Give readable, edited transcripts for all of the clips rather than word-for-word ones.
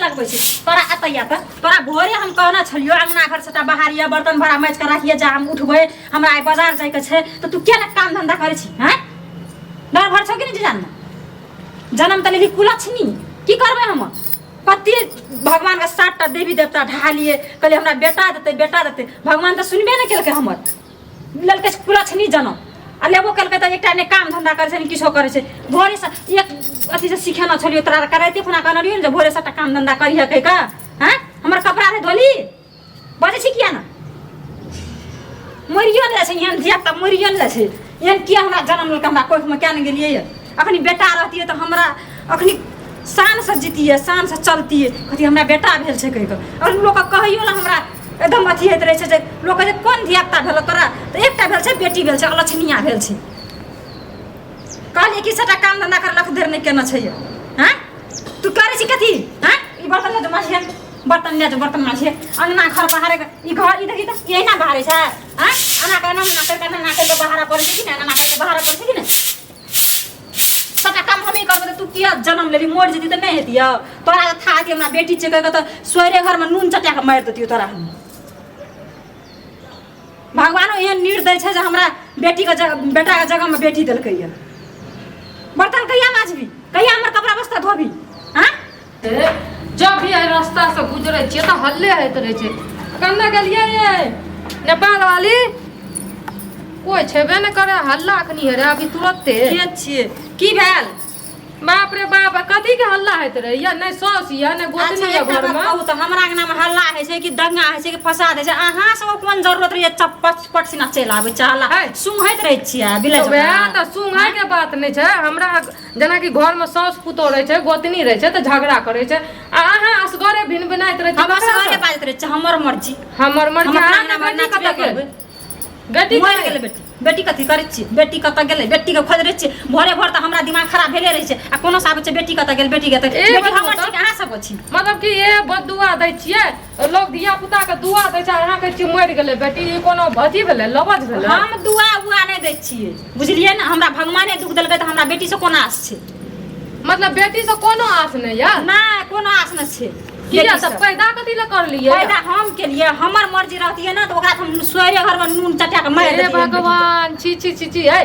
लगबै छै तोरा एतैया तऽ तोरा भोरे हम कहने छलियो अंगना घर सबटा बहारिया बर्तन भाड़ा माजि कऽ राखिए जा हम उठबै हमरा आइ बाजार जाइके छै तऽ तू किया ने काम धंधा करै छी हँ डर भर छौ कि नहि जान जन्म तऽ लेली कुलक्षणी की करबै हम कते भगवानके सातटा देवी देवता ढालिए कहलियै हमरा बेटा देतै बेटा देतै भगवान तऽ सुनबे नहि केलकै हमर लेलकै कुलक्षणी जनम आ लेबो केलकै तऽ एकटा नहि काम धंधा करै छै नहि किछो करै छै भोरेसँ एक अथीसँ सिखेने छलियै तोरा कराइते खुना कहने रहियै ने जे भोरे सबटा काम धंधा करिहे कहि कऽ हँ हमर कपड़ा रहै धोली बजै छी किया ने मरियो ने जाइ छै एहन धियापुता मरियो ने जाइ छै एहन किया हमरा जनम लेलकै हमरा कोखिमे किया ने गेलियै अखनी बेटा रहतियै तऽ हमरा अखनी शानसँ जीतियै शानसँ चलतियै कहतियै हमरा बेटा भेल छै कहि कऽ आओर लोकके कहैयो लए हमरा एकदम अथी होइत रहै छै जे लोक कहै छै कोन धियापुता भेलौ तोरा तऽ एकटा भेल छै बेटी भेल छै अलक्षणिया भेल छै कहलियै कि सबटा काम धंधा करलक देर नहि केने छै हँ तू करै छी कथी हँ ई बर्तन लऽ जो माझिए बर्तन लऽ जो बर्तन माझिए अंगना घर बहारे ई घर ई देखी तऽ ई एहिना बहारे छै हँ एना कऽ एना एना करि कऽ एना करि कऽ बहारा पड़ै छै कि नहि एना करि कऽ बहारा पड़ै छै कि नहि सबटा काम हमही करबै तऽ तू किया जन्म लेली मरि जेती तऽ नहि हेतियौ तोरा तऽ था हेती हमरा बेटी छै कहि कऽ तऽ सोहरे घरमे नून चटा कऽ मारि देतियौ तोरा हम भगवानो एहन निर्दय छै जे हमरा बेटीके बेटाके जगहमे बेटी देलकै यऽ बर्तन कहिया माजबी कहिया हमर कपड़ा बस्ता धोबी हाँ जब भी एहि रास्तासँ गुजरै छियै तऽ हल्ले होइत रहै छै कन्ने गेलियै ये नेपाल वाली कोइ छेबे नहि करै हल्ला अखनी हे रे अभी तुरते के छियै की भेल बाप रे बाप कथी के हल्ला होइत रहै या नहि साउस या नहि गोतनी अच्छा या एकटा घर बात मे कहू तऽ हमरा अंगना मे हल्ला होइ छै कि दंगा होइ छै कि फसाद होइ छै अहाँ सब कोन जरूरत रहैए चप्पच पट सिना चलि आबै छै हल्ला है। सुंघैत रहै छियै बिलै तऽ वएह तऽ सुंघै के बात नहि छै हमरा जेनाकि घर मे साउस पुतोह रहै छै गोतनी रहै छै तऽ झगड़ा करै छै आ अहाँ असगरे भिन भिनाइत रहै छै हम ककरा असगरे सँ? बाजैत रहै छियै हमर मर्जी हमर मर्जी हम अपना अहाँके अंगना मे बेटी नाचबे कतऽ गेल करबै बेटी मरि कतऽ गेलै बेटी बेटी कथी करै छियै बेटी कतऽ गेलै बेटीके खोज रहै छियै भोरे भोर तऽ हमरा दिमाग खराब भेले रहै छै आ कोनो से आबै छै बेटी कतऽ गेल बेटी कतऽ ए, बेटी बताउ हमर तऽ। छी कि अहाँ सब छी मतलब कि ए बदुआ दै छियै लोग धिया पुता के दुआ दै छै अहाँ कहै छियै मरि गेलै बेटी ई कोनो अथी भेलै लबज भेलै हम दुआ उआ नहि दै छियै बुझलियै ने हमरा भगवाने दुख देलकै तऽ हमरा बेटीसँ कोन आस छै मतलब बेटी से कोनो आस नहि यऽ नहि कोनो आस नहि छै किया बेटीसँ। तऽ पैदा कथी लए करलियै पैदा हम केलियै हमर मर्जी रहतियै ने तऽ ओकरा हम सोरे घरमे नून चटा कऽ मारि हे देतियै बेटीके। भगवान छी छी छी छी है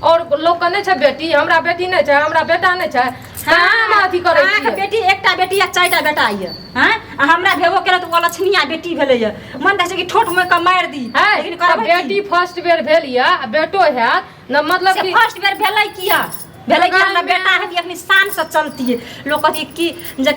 और लोग के नहि छै बेटी हमरा बेटी नहि छै हमरा बेटा नहि छै कहाँ हम अथी करै अहाँके छियै बेटी एकटा बेटी आ चारिटा बेटा यऽ हँ आ हमरा भेबो केलक तऽ ओ लक्ष्मीया बेटी भेलै यऽ मन तऽ छै कि ठोठ मोड़ि कऽ मारि दी है लेकिन तऽ करबै की? बेटी फर्स्ट बेर भेल यऽ आ बेटो हैत न मतलब से कि फर्स्ट बेर भेलै किया भेलै कि हमरा बेटा हेती अखनी शान से चलतियै लोक कहतियै कि जे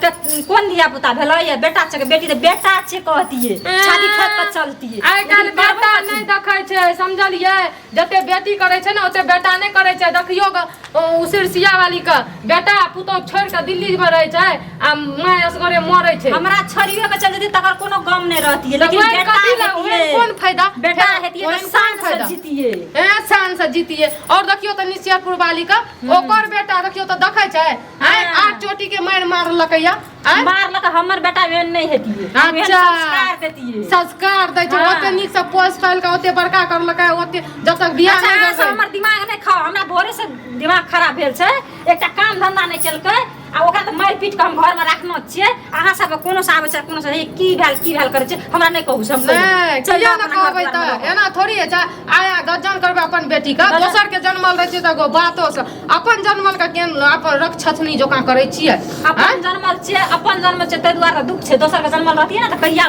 कोन धिया पुता भेलै या बेटा छै बेटी तऽ बेटा छै कहतियै छाती ठोकि कऽ चलतियै आइ काल्हि लेकिन करबै बेटा कथी? नहि देखै छै समझलियै जते बेटी करै छै ने ओते बेटा नहि करै छै देखियौ ग ओ सिरसिया वाली के बेटा पुतोह छोड़ि कऽ दिल्ली मे रहै छै आ माय असगरे मरै छै हमरा छोड़ियो के चल जेती तकर कोनो गम नहि रहतियै तऽ लेकिन ओहन बेटा कथी लए ओहन हेतियै कोन फायदा बेटा फेर हेतियै तऽ ओहन कोन शान से फायदा? जीतियै ए शान से जीतिए और देखियौ तऽ निश्चयपुर वाली के ओकर बेटा देखियौ तऽ देखै छै आँय हाँ। आठ चोटी के मारि मारलकै या आँय मारलक हमर बेटा एहन नहि हेतियै हम एहन अच्छा। संस्कार देतियै संस्कार दै छै हाँ। ओते नीक से पोस पालि के ओते बड़का करलकै ओते जब तक बियाह अच्छा नहि अहाँ सब भेलै हमर दिमाग नहि खाउ हमरा भोरे से दिमाग खराब भेल छै एकटा काम धंधा नहि केलकै आ ओकरा तऽ मारि पीट कऽ हम घरमे राखने छियै अहाँ सबके कोनो से आबै छै कोनो से हे की भेल की भेल करै छै हमरा नहि कहू से हम कहि देबै। नहि चलि किया जाउ ने अपना घर कहबै दुआरमे तऽ रहू। एना थोड़ी होइ छै आया गज्जन करबै अपन बेटी के गज्जन- दोसर के जनमल रहै छै तऽ एगो बातो से अपन जनमल के केन अपन रक्षथनी जकाँ करै छियै अपन जनमल छियै अपन जनमल छियै ताहि दुआरे दुख छै दोसर के जनमल रहतियै ने तऽ कहिया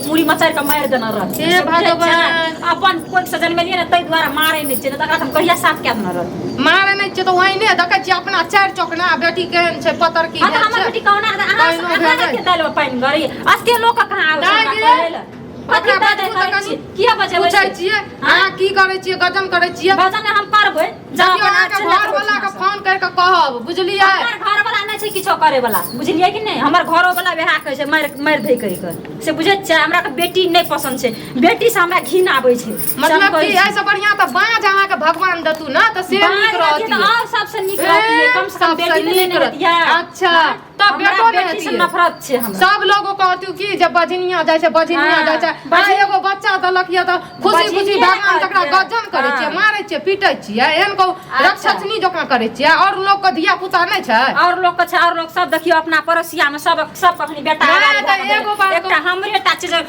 मुड़ी मचारि कऽ मारि देने रहतियै हे से बुझै भगवान। छियै? अपन कोइ से जनमेलियै ने ताहि दुआरे मारै नहि छियै नहि तऽ एकरा तऽ हम कहिया साफ कए देने रहतियै मारै नहि छियै तऽ ओहिने देखै छियै अपना चारि चौकना बेटी केहन छै पतरकी हँ तऽ भेल हमर छै बेटी कहुना तऽ अहाँ कहिनो अहाँ भेलै। के दालि मे पानि गरैये एते लोक कहाँ आबै छै दाइ हमरा गे, कहै लए कथी ओकरा दाइ बजबू करै तऽ कनी छियै? किया बजेबै पूछै से? छियै अहाँ की करै छियै गजन करै छियै भजन हम करबै जब देखियौ अपन अहाँके चलि घर वाला के फोन करि कऽ कहब बुझलियै हमर घर वाला नहि छै किछो करे वाला बुझलियै कि नहि हमर घरो वाला वएह कहै छै मारि मारि दै कहि कऽ से बुझै छियै हमरा के बेटी नहि पसन्द छै बेटी से हमरा घिन आबै छै से हम मतलब कहै कि छी। एहिसँ बढ़िआँ तऽ बाँझ अहाँके भगवान देतू ने तऽ से बाँझ नीक रहतियै तऽ रहतियै आओर सबसँ नीक रहतियै कम से कम सबसँ बेटी तऽ नहि नीक ने रह- रहतियै अच्छा तऽ सब हमरा बेटो नहि बेटी से हेतियै। नफरत छै हमरा। सब लोग कहतू कि जे बजनिया जाइ छै, बजनिया हाँ, जाइ छै। आ एगो बच्चा देलक यऽ तऽ खुशी खुशी बजनिये भगवान तकरा कहतियै। गजन करै छियै, हाँ। मारै छियै, पीटै छियै, एहन कहू अच्छा। राक्षसनी जकाँ करै छियै। और लोग के धिया पुता नहि छै? और लोग के छै, और लोग सब देखियो अपना पड़ोसिया में सब सब अखनी बेटा नहि, आगाँ तऽ भए गेलै। एगो बात एकटा हमरे टा छै जे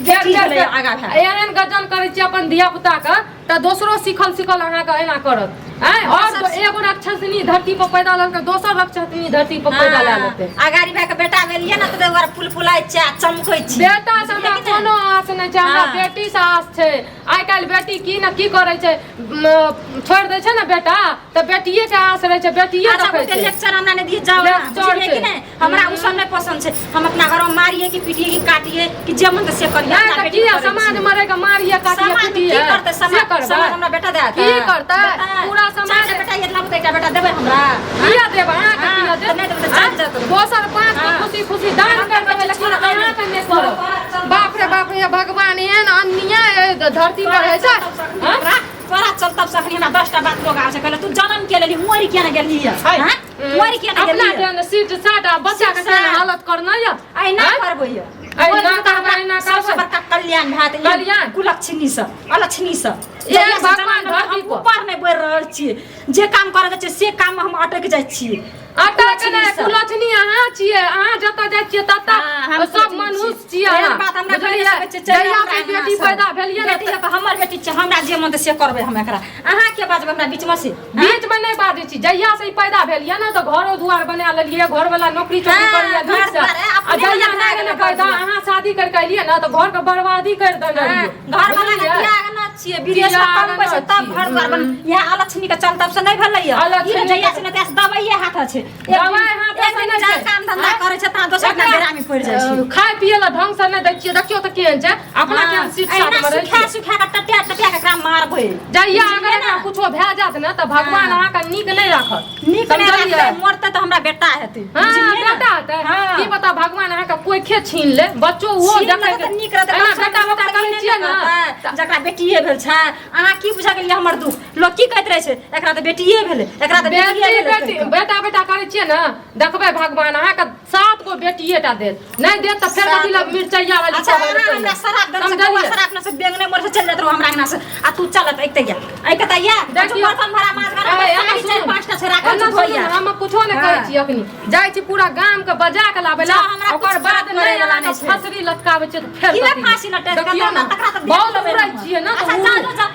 बेटी भेलै आगाँ भए। एहन गजन करै छियै अपन धिया पुता के तऽ दोसरो सिखल सिखल अहाँके एना करत। आँय, और सब एगो राक्षसनी धरती पर पैदा लेलकै, दोसर राक्षसनी धरती पर पैदा लए लेतै। अगाड़ी भए के बेटा भेलियै ने तऽ ओकरा फुल फुलाइ छै आ चमकै छै। बेटा से हमरा बुझलियै कि नहि? कोनो आस नहि छै, हमरा हाँ। बेटी से आस छै। आइ काल्हि बेटी की ने की करै छै, छोड़ि दै छै ने बेटा तऽ बेटिये के आस रहै छै, बेटिये अच्छा, रखै ओते छै। लेक्चर हमरा नहि दिअ, जाउ अहाँ, लेक्चर बुझलियै कि छै। नहि? हमरा ओ सब नहि पसन्द छै। हम अपना घरमे मारिए कि पीटिए कि काटिए कि जे मन तऽ से करिए। नहि अपना तऽ बेटी किया करै समाज छी। मरे के मारिए काटिए समाज की पीटिए करतै? से समाज करबै? समाज हमरा बेटा देत? की करतै? पूरा समाज चारिटा बेटा ये लाबू तऽ एकटा बेटा देबै हमरा? किया देब अहाँके? हाँ, किया देब? तऽ नहि देबै तऽ चलि जाउ। दोसर पाँच गो हाँ। खुशी खुशी दान कर देबै, लेकिन अहाँके नहि करब। बाप रे बाप रे भगवान, एहन अन्याय एहि धरती पर होइ छै? हाँ? तोरा चल तब सखनी हमरा 10टा बात लोग आबै छै, कहले तू जनम के लेली, मरि किया ने गेली? हैं, मरि किया ने अपना गेली? जेहन सीट साट आ बच्चा के सीट केहन साट। हालत करना यऽ। अहिना आँय? करबै यऽ। अहिना ओहि तऽ करबै, हमरा अहिना सबसँ करबै। बड़का कल्याण भए तऽ कल्याण? कुलक्षणी सँ अलक्षणी सँ ए, जहिया से भगवान जमाना धरती हम पर। ऊपर नहि बढ़ि रहल छियै, जे काम करऽ जाइ छियै से काम मे हम अटकि जाइ छियै। अटक नहि, कुलक्षणी सँ। कुलक्षणी अहाँ छियै। अहाँ जतऽ जाइ छियै ततऽ हाँ, हम सब कुलक्षणी मनुष्य छियै। छियै एहन अहाँ। बात हमरा बुझलियै? कहि नहि सकै छियै, चलि जहिया हमरा से अंगना बेटी सँ। पैदा भेलियै ने बेटी तऽ हमर बेटी छै, हमरा जे मन तऽ से करबै हम एकरा। अहाँ के बाजबै हमरा बीचमे से? बीच में नहि बाजै छी। जहिया से ई पैदा भेल ये ने तऽ घरो दुआर बना लेलियै, घर वाला नौकरी चोकरी हाँ, करैया घर नीक से। दुआर, ए, आ अपने जहिया बना नहि गेलै गेलै घर पैदा, दुआर। अहाँ शादी करके एलियै ने तऽ घर के बर्बादी कर देने हाँ, रहियै। घर वाला के बुझलियै? त्याग न छियै, विदेश में त्याग कम पैसा न तब छियै। घर द्वार बन। यहाँ अलक्षणी के चल तब से नहि भेलै ये। अलक्षणी ई ने जहिया के- से ने तहिया से दवाइये हाथ छै। एक दिन- दवाइ हाथ एक दिन से नहि जा छै। काम धंधा हाँ? करै छै तहाँ दोसर दिना एकरा- बेरामी पड़ि जाइ छै। खाय पिए ला ढंग से नहि दै छियै। देखियौ तऽ केहन छै अपना, हाँ, केहन सीट अहिना साट मे रहै सुखा छियै। सुखा के टटिया टटिया के एकरा मारबै। जहिया अगर बुझलियै एकरा ने? कुछो भए जायत ने तऽ भगवान हाँ। अहाँके नीक नहि राखत। नीक नहि समझलियै? राखतै, मरतै तऽ हमरा बेटा हेतै। हाँ, बुझलियै ने? बेटा हेतै। हाँ। की पता भगवान अहाँके कोइखे छीन ले, बच्चो ओहो छीन देखै लेतै तऽ नीक रहतै। एना कम से बेटा कम बेटा लोक करै तऽ ई छियै नहि ने करतै, जकरा बेटिए भेल छै। अहाँ की बुझा गेलियै हमर दुख? लोक की कहैत रहै छै, एकरा तऽ बेटिए भेलै, एकरा तऽ बेटिए बेटी भेलै बेटी कहि कऽ। बेटा बेटा करै छियै ने, देखबै भगवान अहाँके 7 गो बेटिए टा देत। नहि देत तऽ फेर कथी लए मिरचैया वाली अच्छा, कहबै अहाँ हमरा शराब देने से समझलियै? कौआ शराब ने से बेंग नहि मरे से चलि जाइत रहू हमरा अंगना से। आ तू चलत ऐते या ऐके तऽ या देखियौ। बर्तन भरा माछ भरा ए, एना साड़ी चारि सुनू। पाँचटा छै राखल एना छै सुनू धोइया। ने, हम कुछो नहि कहै हाँ। छी, अखनी जाइ छी पूरा गाम के बजा के लाबै जा, ला, हमरा ओकर कुछ बाद फरक पड़ै नहि वला अहाँके नहि छै। फसरी लटकाबै छियै तऽ फेर की कथी? फांसी लटका देखियौ ने, तकरा तऽ देख बहुत लेबै उड़ै हम। छियै ने तऽ अच्छा, उड़ू। जा, जा, जा।